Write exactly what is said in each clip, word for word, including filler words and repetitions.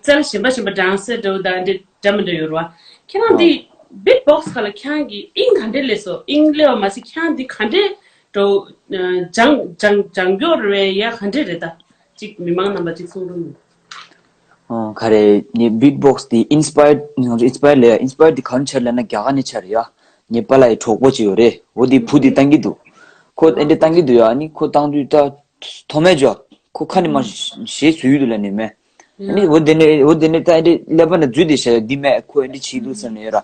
རྩལ་གཞན་པ་གཞན་པ་dance་འདྲ་བོ་དང་འདྲ་འདྲ་མི་འདྲ་ཡོད་རེད་བ། ཁྱེད་རང་འདི་beatbox་ཁ་ལ་ཁྱེད་རང་གིས་དབྱིངས་ག་འདྲས་སླེབས་སོང་། དབྱིངས་སླེབས་པ་མ་ཟད་ཁྱེད་རང་འདི་ག་འདྲས་འགྲོ་སྦྱང་སྦྱང་སྦྱང་སྐྱོར་རེད་ཡ་ག་འདྲས་རེད་ད། ཅིག་མི་མང་རྣམ་པ་ཅིག་གསུང་རོགས་གནང་། ཨོ་ག་རེ་ནི་beatbox་དེ་inspired ང་ཚོ་inspire་ལས་inspire་དེ་ག་རེ་ཆགས་ལབ་ན་རྒྱ་གར་ནས་ཆགས་རེད་ཡ། ངའི་པཱ་ལགས་ཀྱི་གྲོགས་པོ་ཅིག་ཡོད་རེད། འོ་དེ་བུ་དེ་བཏང་གི་འདུག་ཁོ་ཨེ་འདྲས་བཏང་གི་འདུག་ཡ། ཨ་ནི་ཁོ་བཏང་དུས་ད་ཐོག་མའི་ཇོ་ཁོ་ཁ་ནས་མར་གཞས་བཟོས་ཡོད་འདུག་ལབ་ནས་མེད། ཨ་ནི་འོ་དེ་ནས་འོ་དེ་ནས་ད་ཨེ་འདྲས་ཀླད་པ་ན་འཛུལ་བསྡད་བཞག་ཡ། འདི་མེད་ཁོ་ཨེ་འདྲས་བྱེད་འདུག་བསམ་ནས་ཡོད་ར།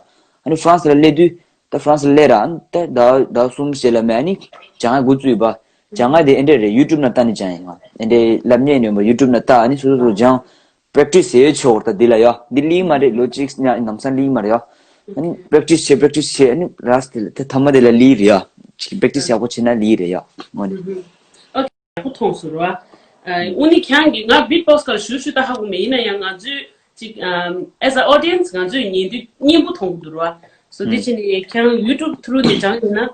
ཨ་ནི་France་ལ་སླེབས་དུས་ད་France་ལ་སླེབས་ར། ཨ་ནི་ད་ཟླ་ཟླ་གསུམ་ཞིག་ལ་མེད། ཨ་ནི་སྦྱང་ཡ་འགོ་བཙུགས་པ། སྦྱང་ཡ་དེ་ཨེ་འདྲས་རེད། YouTube་ནང་ལྟ་ནས་སྦྱང་ཡ་ཡིན། ང་ཨེ་འདྲས་ལབ་མཁན་ཡིན་པ་YouTube་ནང་ལྟ། ཨ་ནི་སོ་སོ་སོ་སྦྱང་practice་བྱེད་ཆོག་ད་འདི་ལ་ཡ། འདི་ལིང་མ་རེད། ལོ་གཅིག་ཉག་ནམ་སང་ལིང་མ་རེད་ཡ། ཨ་ནི་practice་བྱེད་practice་བྱེད། ཨ་ནི་རས་དེ་ལ་དེ་མཐའ་མ་དེ་ལ་ལིང་རེད་ཡ། practice་ཡག་པོ་བྱེད་ན་ལིང་རེད་ཡ། ཨ་ནི་ཨོ་ཡག་པོ་མཐོང་སོང་ར། ཨ་དངོས་གནས་ཁྱེད་རང་གིས་ང་beatbox་སྐོར་ཞུ་ཞུ་ད་ཧ་གོ་མེད། ཡིན་ན་ཡང་ང་ཚོས་ཅིག་ཨམ་as a audience་ང་ཚོས་ཉན་དུས་སྙན་པོ་མཐོང་གི་འདུག་ར། so་དེ་ཕྱིན་ནས་ཁྱེད་རང་YouTube་through་ནས་སྦྱངས་ཡིན་ན་ཨ་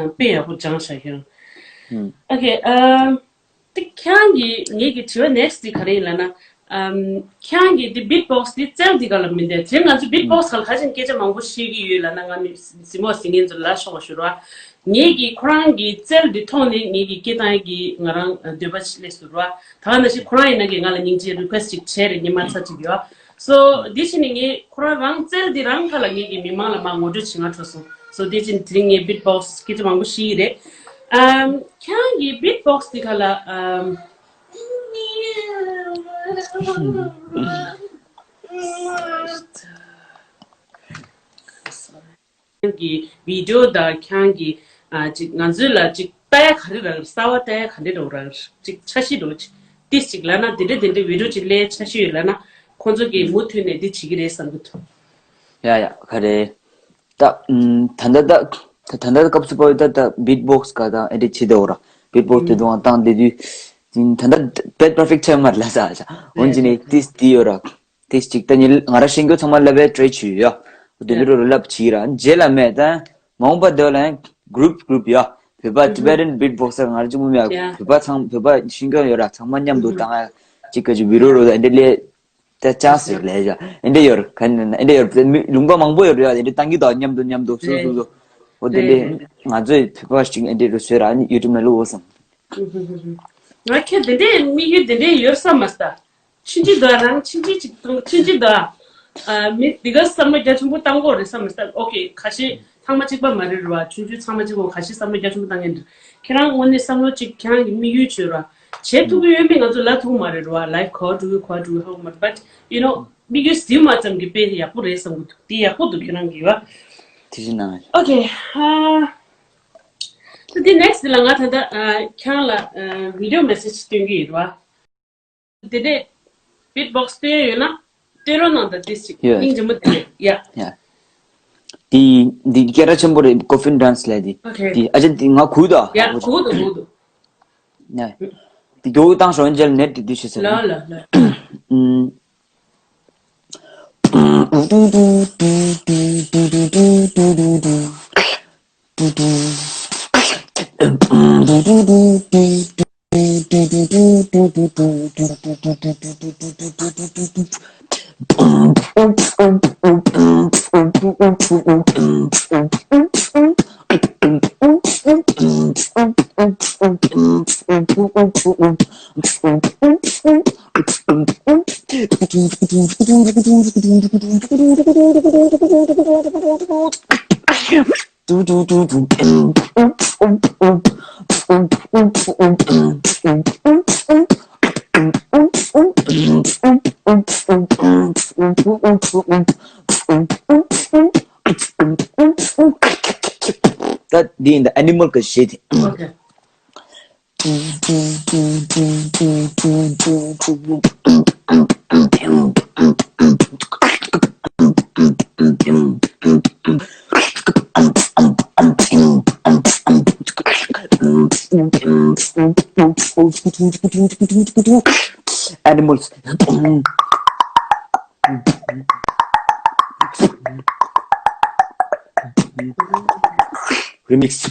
དཔེ་ཡག་པོ་སྦྱངས་ཤག་ཁྱེད་རང་། okay་ཨ་དེ་ཁྱེད་རང་གིས་ངེད་ཀྱི་དྲི་བ་next་དེ་ག་རེ་ཡིན་ལབ་ན། ཨམ་ཁྱེད་རང་གིས་དེ་beatbox་དེ་རྩལ་དེ་ག་ལ་མི་འདས། དེ་ང་ཚོ་beatbox་ག་ལ་ག་ཅིག་སྐད་ཆ་མང་པོ་བཤད་ཀྱི་ཡོད་ལབ་ན་ང་མི་གཟིགས་མོ་གཟིགས་མཁན་ཚོ་ལ་ཤོག་པ་ཞུ་རོགས། ངེད་ཀྱིས་ཁོ་རང་གི་རྩལ་འདི་ཐོག་ནས་ངེད་ཀྱི་སྐད་བཏང་ཡས་ཀྱི་ང་རང་འདོད་པ་ཞིག་སླེབས་སོང་ར། ད་ག་ནང་བཞིན་ཁོ་རང་ཡིན་ན་གི་ང་ལ་སྙིང་རྗེ་request་ཅིག་བྱས་རེད། ཉི་མ་ཚ་གཅིག་ཡོད། so་འདི་ཕྱིན་ནས་ངས་ཁོ་རང་རང་རྩལ་འདི་རང་ཁ་ལ་ངེད་ཀྱི་མི་མང་ལ་མར་ངོ་སྤྲོད་བྱེད་ང་འགྲོ་སོང་། so་འདི་ཕྱིན་དེ་རིང་ངས་beatbox་སྐད་ཆ་མང་པོ་བཤད་ཡི་རེད། ཨམ་ཁྱེད་རང་གི་beatbox་འདི་ཁ་ལ་ཨམ། ཁྱེད་རང་གི་video་དང་ཁྱེད་རང་གི་ཨ་ཅིག་ང་ཚོའི་ལ་ཅིག་ལྟ་ཡ་ག་རེ་རག་གསར་པ་ལྟ་ཡ་ག་འདྲ་རག་རག་ཅིག་འཆར་གཞི་འགྲོ་ཅིག་ཏིས་ཅིག་ལབ་ན་དེ་འདྲ་དེ་འདྲ་video་ཅིག་ལས་འཆར་གཞི་ཡོད་ལབ་ན་ཁོང་ཚོ་གིས་མུ་མཐུད་ནས་འདི་བྱེད་ཀྱི་རེད་བསམ་གྱི་འདུག་ཡ་ཡ་ག་རེ། ད་ད་ད་ད་ད་ད་ད་སྐབས་སུ་བབས་ད་ད་beatbox་ག་ད་ཨེ་འདྲ་བྱེད་དེ་འོ་ར། beatbox་དེ་དུང་བཏང་དེ་དུས་ད་ད་perfect་ཆགས་མ་རེད་ལ་ས་ས་འོན་ཅི་ནས་ཏིས་ཏི་ཡོད་ར། དེ་གཅིག་ད་ཉིན་ང་ར་ཤེས་མཁན་ཚང་མ་ལབ་པའི་try་བྱོས་ཡ། དེ་འདྲ་རུ་ལབ་བྱིས་ར་རྗེས་ལ་མེད་ད། མ་འོངས་པ་འདི་ལ་ཡང་group group་ཡ། བོད་པ་Tibetan beatboxer་ང་ར་གཅིག་པུ་མེད་ཡ། བོད་པ་ཚང་བོད་པ་ཤེས་མཁན་ཡོད་ར་ཚང་མ་མཉམ་དུ་བཏང་ཡ། གཅིག་ག་གཅིག་video་རུ་ད་འདི་ལས་ད་chance་ཡོད་ལས་ཡ། འདི་ཡོད་ག་ནི་འདི་ཡོད་མི་ལུང་པ་མང་པོ་ཡོད་ར་ཡ། འདི་བཏང་གི་ད་མཉམ་དུ་མཉམ་དུ་སོ་སོ་སོ། འོ་འདི་འདི་ང་ཚོས་བོད་པ་ཞིག་འདི་རུ་བཟོས་ར་ནི་YouTube་ནང་བླུགས་འོ་བསམ། ང་ཁྱེད་འདི་འདྲའི་དམིགས་ཡུལ་འདི་འདྲའི་ཡོད་བསམ་མ་སོང་། ཕྱིན་ཅི་ད་རང་ཕྱིན་ཅི་ཅིག་དང་ཕྱིན་ཅི་ད། ཨ་མི་འདི་ག་བསམ་བློ་རྒྱ་ཆེན་པོ་བཏང་དགོས་རེད་བསམ་མ་སོང་། okay་ཁ་ཤས་ཚང་མ་གཅིག་པ་མ་རེད་ར། ཆུང་ཆུང་ཚང་མ་གཅིག་པ་ཁ་ཤས་བསམ་བློ་རྒྱ་ཆེན་པོ་བཏང་མཁན་རེད། ཁྱེད་རང་དངོས་གནས་བསམ་བློ་ཅིག་ཁྱེད་རང་གི་དམིགས་ཡུལ་བྱོས་ར། བྱེད་ཐུབ་ཀྱི་ཡོད་མེད་ང་ཚོ་ལབ་ཐུབ་མ་རེད་ར། life་ག་འགྲོ་གི་ག་འགྲོ་གི་ཧ་གོ་མ་རེད། but you know་དམིགས་ཡུལ་ཟིན་མ་ཙམ་གྱི་དཔེ་ཡག་པོ་རེད་བསམ་གི་འདུག་འདི་ཡག་པོ་འདུག་ཁྱེད་རང་གི་བ། དེ་བཞིན་གནང་། okay་ཨ་ད་འདི་next་ལ་ང་ད་ལྟ་ཨ་ཁྱེད་རང་ལ་ཨ་video message་སྟོན་གི་ཡོད་ར། དེ་ནས་beatbox་སྟོན་ཡོད་ན་སྟོན་རོགས་གནང་དང་ཏིས་ཅིག་ཡོད། སྙིང་རྗེ་མོ་དེ་ཡ། ཡ། དེ་འདི་སྐད་གྲགས་ཆེན་པོ་རེད། coffin dance་ལབ་དེ། okay་དེ་ཨ་ཅག་དེ་ང་གུ་དོ། ཡ་གུ་དོ་གུ་དོ། ཡ། དེ་གུ་བཏང་ཞོན་རྗེས་ནེ་དེ་དུས་ཤི་ཟེར་ལ་ལ་ལ། ཨུམ། ད་འདི་ཡིན་ད་animal་གི་གཞས་དེ། Okay. Animals. Remix.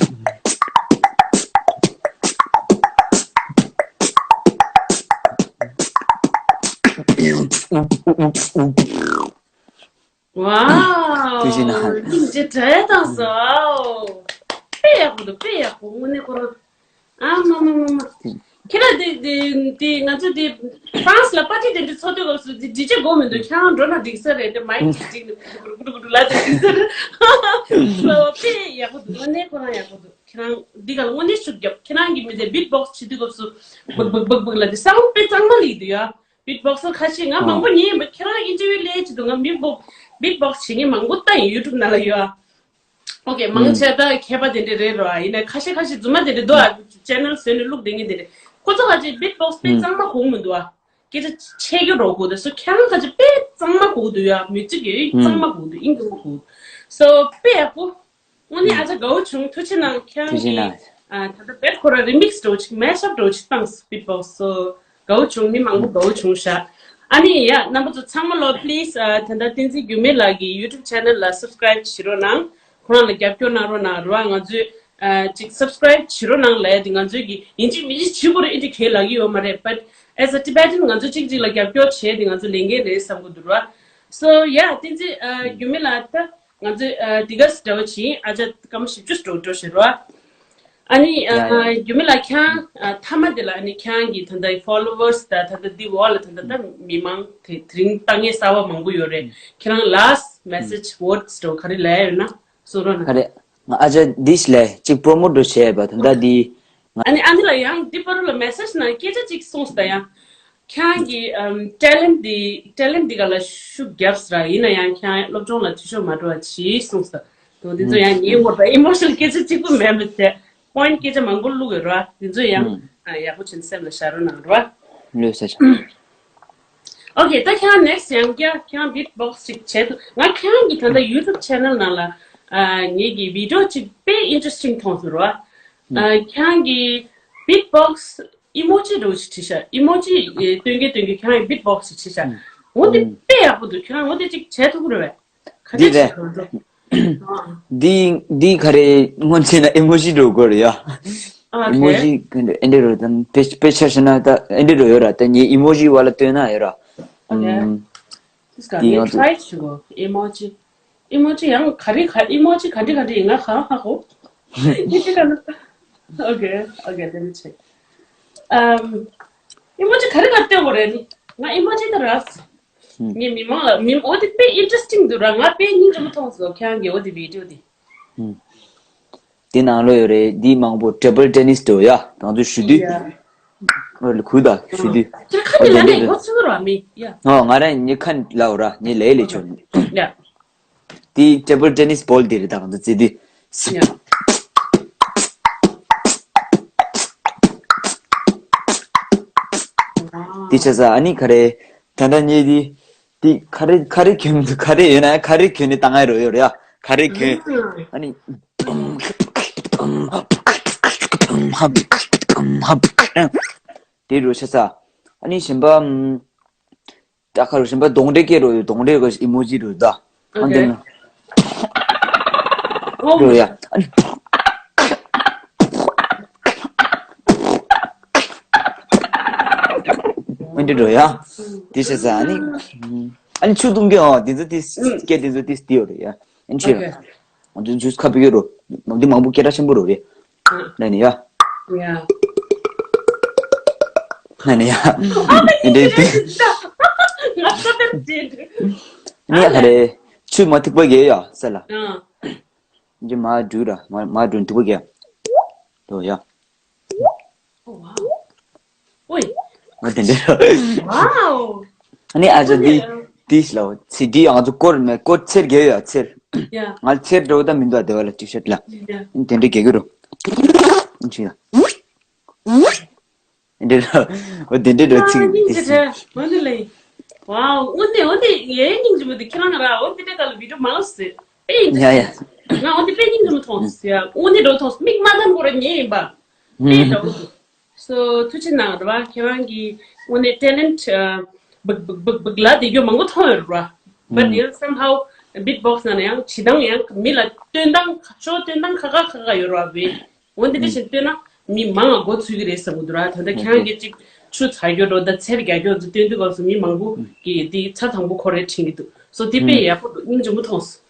Wow. ཐུགས་རྗེ་གནང་། སྙིང་རྗེ་དྲ་ཡ་དང་སོ། དཔེ་ཡག་པོ་འདུག་དཔེ་ཡག་པོ། དངོས་གནས་ཁོ་རང་། ཨ་མ་མ་མ་མ། ཁྱེད་རང་དེ་དེ་དེ་ང་ཚོ་དེ་ཧྥ་རན་སི་ལ་པར་ཊི་དེ་འདྲ་ཚོགས་དུས་སྐབས་སུ་དེ་འདྲི་བྱེད་དགོས་མི་འདུག་ཁྱེད་རང་འགྲོ་ན་འགྲིག་ས་རེད། དེ་མའིག་ཅིག་བསྒྲིགས་ནས་གུ་རུ་གུ་རུ་གུ་རུ་ལབ་དེ་འགྲིག་ས་རེད། སོ་དཔེ་ཡག་པོ་འདུག་དངོས་གནས་ཁོ་རང་ཡག་པོ་འདུག་ཁྱེད་རང་འདི་ག་ལ་དངོས་གནས་ཤུགས་རྒྱབ། ཁྱེད་རང་གི་མི་དེ་བིཊ་བོག་སི་བྱེད་དུས་སྐབས་སུ་སྦུག་སྦུག་སྦུག་སྦུག་ལབ་དེ་སའུན་ཌི་དཔེ་གཙང་མ་སླེབས་ཀྱི་འདུག་ཡ། བིཊ་བོག་སར་ཁ་ཤས་ང་མང་པོ་ཉན་ཡིན་པ། ཁྱེད་རང་ཨིན་ཊར་བིའུ་ལས་ཅི་འདུག་ང་བིཊ་བོག་བིཊ་བོག་སི་བྱེད་མཁན་མང་པོ་ལྟ་ཡིན་ཡུ་ཊུབ་ནང་ལ་ཡོད་ཨ། ཨོ་ཀེ་མང་ཆེ་ད་མཁས་པ་དེ་འདྲ་རེད་རོ་ཨ། ཡིན་ནའི་ཁ་ཤས་ཁ་ཤས་རྫུན་མ་དེ་འདྲ་འདུག་ཨ། ཆེ་ནལ་བཟོས་ནས་བླུགས་བསྡད་མཁན་དེ་འདྲ། ཁོ་ཚོ་ཁ་ཅིག་བིཊ་བོག་སི་དཔེ་གཙང་མ་གོ་གི་མི་འདུག་ཨ། སྐད་ཆ་ཆེ་རྒྱུ་རོ་གོ་དེ་སོ་ཁྱེད་རང་ཁ་ཅིག་དཔེ་གཙང་མ་གོ་གི་འདུག་ཡ། མིའུ་ཛིག་ཡོད་གཙང་མ་གོ་གི་འདུག་ཨིན་གོ་གོ་སོ་དཔེ་ཡག་པོ། དངོས་གནས་ཨ་ཅག་དགའ་བོ་བྱུང་། ཐུགས་རྗེ་གནང་། ཁྱེད་རང་གིས་ཨ་ད་ལྟ་བེད་ཁོ་ར་རི་མིག་སི་འདྲ་བོ་ཅིག་མེ་ཤ་ཨབ་འདྲ་བོ་ཅིག་བཏང་སོང་བིཊ་བོག་སི་སོ། དགའ་བོ་བྱུང་། མི་མང་པོ་དགའ་བོ་བྱུང་ཤག་ཨ་ནི་ཡ་རྣམ་པ་ཚོ་ཚང་མ་ལོ་པི་ལི་སི་ཨ་ད་ལྟ་བསྟན་འཛིན་འགྱུར་མེད་ལགས་ཀྱི་ཡུ་ཊུབ་ཆེ་ནལ་ལ་སབ་སི་ཀ་རའིབ་བྱེད་རོགས་གནང་། ཁོ་རང་ལ་རྒྱབ་སྐྱོར་གནང་རོགས་གནང་རོགས། ང་ཚོས་ཨ་ཅིག་སབ་སི་ཀ་རའིབ་བྱེད་རོགས་གནང་ལབ་ཡ་དེ་ང་ཚོས་ཀྱི་ཡིན་གཅིག་མིན་གཅིག་བྱེད་དགོས་རེད། ཨེ་འདྲ་གས་ལབ་ཀྱི་ཡོད་མ་རེད། But as a Tibetan ང་ཚོ་གཅིག་གཅིག་ལ་རྒྱབ་སྐྱོར་བྱས་དེ་ང་ཚོ་ལས་འགན་རེད་བསམ་གྱི་འདུག་ར། So yeah བསྟན་འཛིན་ཨ་འགྱུར་མེད་ལགས་ད། ང་ཚོས་ཨ་དེ་ག་སི་འདྲ་བ་ཅིག་ཨ་ཅག་སྐར་མ་བཞི་བཅུ་འགྲོ་འགྲོ་ཞེས་རོ། ཨ་ནི་ཡ་ཡ། ཨ་རྒྱུ་མི་ལ་ཁྱང་ཨ་མཐའ་མ་དེ་ལ་ཨ་ནི་ཁྱང་གི་ད་ལྟ་ཕོ་ལོ་ཝར་སི་དང་ད་ལྟ་འདི་འོག་ལ་ད་ལྟ་ད་མི་མང་དེ་དེ་རིང་ལྟ་མཁན་གསར་བ་མང་པོ་ཡོད་རེད། ཁྱེད་རང་ལ་སི་མེ་སེ་ཇི་ཝར་ཌི་སི་འདྲ་བ་ག་རེ་ལབ་ཡ་ཡོད་ན་གསུང་རོགས་གནང་། ག་རེ། ང་ཨ་ཅག་འདི་ཞིག་ལས་ཅིག་པོ་རོ་མོ་ཊི་འདྲ་བྱས་པ་ད་ལྟ་འདི། ང་ཨ་ནི་ཨ་ནི་ལ་ཡང་འདི་པ་རུ་ལ་མེ་སེ་ཇི་ནང་སྐད་ཆ་ཅིག་གསུངས་སོང་ད་ཡང་། ཁྱེད་རང་གི་ཨམ་ཊེ་ལེན་ཊི་འདི་ཊེ་ལེན་ཊི་འདི་ག་ལ་ཤུགས་རྒྱབ་སོང་ར། ཡིན་ན་ཡང་ཁྱེད་རང་སློབ་སྦྱོང་ལ་འཐུས་ཤོར་མ་འགྲོ་བ་གྱིས་གསུངས་སོང་། དོ་འདི་ཚོ་ཡང་ངའི་ངོར་ད་ཨི་མོ་ཤི་ནལ་སྐད་ཆ་གཅིག་པུ་མེད་མི་ཚེ་པོ་ཡིན་ཊི་སྐད་ཆ་མང་པོ་བླུགས་ཡོད་ར། འདི་ཚོ་ཡང་ཨ་ཡག་པོ་བྱས་ནས་སེམས་ལ་བཞག་རོགས་གནང་ར། ལོས་ས་ཆ། ཨོ་ཁེ་ད་ཁྱེད་རང་ནེག་སི་ཊི་ཡང་བསྐྱར་ཁྱེད་རང་བིཊ་བོག་སི་ཅིག་བྱེད་ཐུབ། ང་ཁྱེད་རང་གི་ད་ལྟ་ཡུ་ཊུབ་ཆེ་ནལ་ནང་ལ་ཨ་ངེད་ཀྱི་བི་ཌི་ཡོ་ཅིག་དཔེ་ཨིན་ཊི་རེ་སི་ཊིང་མཐོང་སོང་ར། ཨ་ཁྱེད་རང་གི་བིཊ་བོག་སི་ཨི་མོ་ཇི་འདྲ་བོ་ཞིག་བྲིས་ཤག་ཨི་མོ་ཇི་སྟོན་གྱི་སྟོན་གྱི་ཁྱེད་རང་གི་བིཊ་བོག་སི་ཞིག་བྲིས་ཤག་འོ་དེ་དཔེ་ཡག་པོ་འདུག་ཁྱེད་རང་འོ་དེ་ཅིག་བྱེད་ཐུབ་ཀྱི་རེད་པས། ག་འདི་འདྲ་རེད། ཞིག་གང་འདྲ། འདི་འདི་ག་རེ་སྔོན་ཆད་ན་ཨི་མོ་ཇི་འདྲ་བོ་དགོས་རེད་ཡ། ཨ་ཨི་མོ་ཇི་ག་འདྲ་ཨེ་འདྲ་རོ་དང་དཔེ་དཔེ་ཆ་བཞག་ན་ད་ཨེ་འདྲ་རོ་ཡོད་ར། ད་ངའི་ཨི་མོ་ཇི་བ་ལ་སྟོན་ན་ཡོད་ར། ཨོ་ཁེ། ཨམ། This got འདི་me ཡང་དུ་try to go emoji. Emoji ཡང་ག་རེ་ག་ཨི་མོ་ཇི་ག་འདྲ་ག་འདྲ་ཡིན་ང་གང་ཧ་གོ། འདི་ཅི་ག་ན། Okay, okay, let me check. Um, ཨི་མོ་ཇི་ག་རེ་ག་རེ་སྟོན་དགོས་རེད་ནི། ང་ཨི་མོ་ཇི་དེ་རག་སོང་། ངས་མི་མང་ལ་མི་འོ་དེ་དཔེ་ཨིན་ཊི་རེ་སི་ཊིང་འདུག་ར། ང་དཔེ་སྙིང་རྗེ་མོ་མཐོང་སོང་ཁྱེད་རང་གི་འོ་དེ་བི་ཌི་ཡོ་དེ། དེ་ནང་ལོགས་ཡོད་རེད། འདི་མང་པོ་ཊེ་བལ་ཊེ་ནི་སི་འདྲ་བོ་ཡ། ང་ཚོ་ཞུ་དུས། Yeah. ཨོ་ལ་ཁུ་ད་ཞུ་དུས། ཁྱེད་ཁ་ཨོ་ནས་དེ་ང་འདྲ་ནས་འགོ་ཚུགས་རོགས་མི་ཡ། ཨོ་ང་རང་ཉི་ཁ་ལའོ་ར་ཉི་ལས་ལས་ཆོག་ནི། Yeah. དེ་ཊེ་བལ་ཊེ་ནི་སི་བོལ་དེ་རེད། ད་ང་ཚོ་རྩེ་དུས། Yeah. Wow. དེ་ཆ་ས་ཨ་ནི་ག་རེ། ད་ལྟ་ཉེ་དེ། དེ་ག་རེ་ག་རེ་གྱོན་ག་རེ་ཡོད་ན་ག་རེ་གྱོན་ནས་བཏང་ཡ་རོ་ཡོད་རེད་ཡ། ག་རེ་གྱོན། ཨ་ནི། དེ་རུ་ཆ་ས། ཨ་ནི་གཞན་པ། ད་ཁ་རུ་གཞན་པ་གདོང་འདྲེ་སྐད་རུ་ཡོད། གདོང་འདྲེ་གི་ཨི་མོ་ཇི་རུ་ད། ཨང་དེ་ན། རུ་ཡ། ཨ་ནི། ཨ་འདི་རུ་ཡ། དེ་ཆ་ས་ཨ་ནི། ཨ་ནི་ཆུ་བཏུང་གི་ཨོ་དེ་ཚོ་དེ་སྐད་དེ་ཚོ་དེ་དེ་ཡོད་རེད་ཡ། ཨ་ནི་ཆུ་ཡ། ང་ཚོ་ཇུས་ཁ་ཕི་གི་རོ། འདི་མང་པོ་སྐད་གྲགས་ཆེན་པོ་རོ་རེད། ཨ། ན་ནི་ཡ། ཡ། ན་ནི་ཡ། འདི་འདི། ང་ཚོ་ཏན་ཏན། ནི་ཡ་ག་རེ། ཆུ་མ་ཐིགས་པ་གས་ཡ་ས་ལ། ཨ། འདི་མ་འགྲུལ་ར་མ་མ་འགྲུལ་ཐིགས་པ་གས། རོ་ཡ། ཨོ་ཝའོ། ཨོའི། ང་དེ་འདྲ། ཝའོ། ཨ་ནི་ཨ་ཅག་འདི་ཨ་ནི་འདི་ལ་ཚི་འདི་ང་ཚོ་སྐོར་མེད་སྐོར་ཚེར་རྒྱས་ཡོད་ཚེར། ཡ། ང་ཚེར་འགྲོ་ད་མི་འདུག་དེ་བ་ལ་ཊི་ཤར་ཊི་ལ། ཡ། དེ་འདྲ་རྒྱས་གི་རོ། ཅི་ཡ། འདི་ལ་འོ་དེ་འདྲ་འགྲོ་ཨ་ཚིག་སྙིང་དེ་རྗེ་ཚིག་ཁྲ་མ་ནུ་ལེ། ཝའོ། འོ་དེ་འོ་དེ་ཡེ་སྙིང་རྗེ་མོ་དེ་ཁྱེད་རང་ར་འོ་དེ་འདྲ་ག་ལ་བི་ཌིའོ་མང་ཟེར། དཔེ་ཡིན་ཡ་ཡ། ང་འོ་དེ་དཔེ་སྙིང་རྗེ་མོ་མཐོང་ཟེར་ཡ། འོ་དེ་འགྲོ་མཐོང་མིག་མ་ཐམ་ཁོ་ར་ཉེ་ཡིན་པ། དཔེ་འདྲ་བོ་འདུག་སོ་ཐུགས་རྗེ་གནང་ར་བ། ཁྱེད་རང་གི་དངོས་གནས་ཊེ་ལེན་ཊི་ཨ་སྦུག་སྦུག་སྦུག་སྦུག་ལབ་བསྡད་རྒྱུ་མང་པོ་མཐོང་ཡོད་ར་བ། But you know somehow beatbox ནང་ན་ཡང་བྱེད་སྟངས་ཡང་མི་ལ་སྟོན་སྟངས་ཁ་ཕྱོགས་སྟོན་སྟངས་ཁ་ཁ་ཁ་ཁ་ཡོད་ར་བ་བས། འོན་ཏེ་དེ་བཞིན་སྟོན་ན་མི་མང་ང་མགོ་ཚོས་ཀྱི་རེད་བསམ་གྱི་འདུག་ར། ད་ལྟ་ཁྱེད་རང་གིས་ཅིག་ ཆུ་ཚ་རྒྱུ་འགྲོ་ད་ཚེར་རྒྱག་རྒྱུ་ཚོ་སྟོན་དུས་སྐབས་སུ་མི་མང་པོ་གིས་འདི་ཚར་དང་པོ་ཁོ་རེ་དྲན་གྱི་འདུག་སོ་འདི་དཔེ་ཡག་པོ་འདུག་སྙིང་རྗེ་མོ་མཐོང་སོང་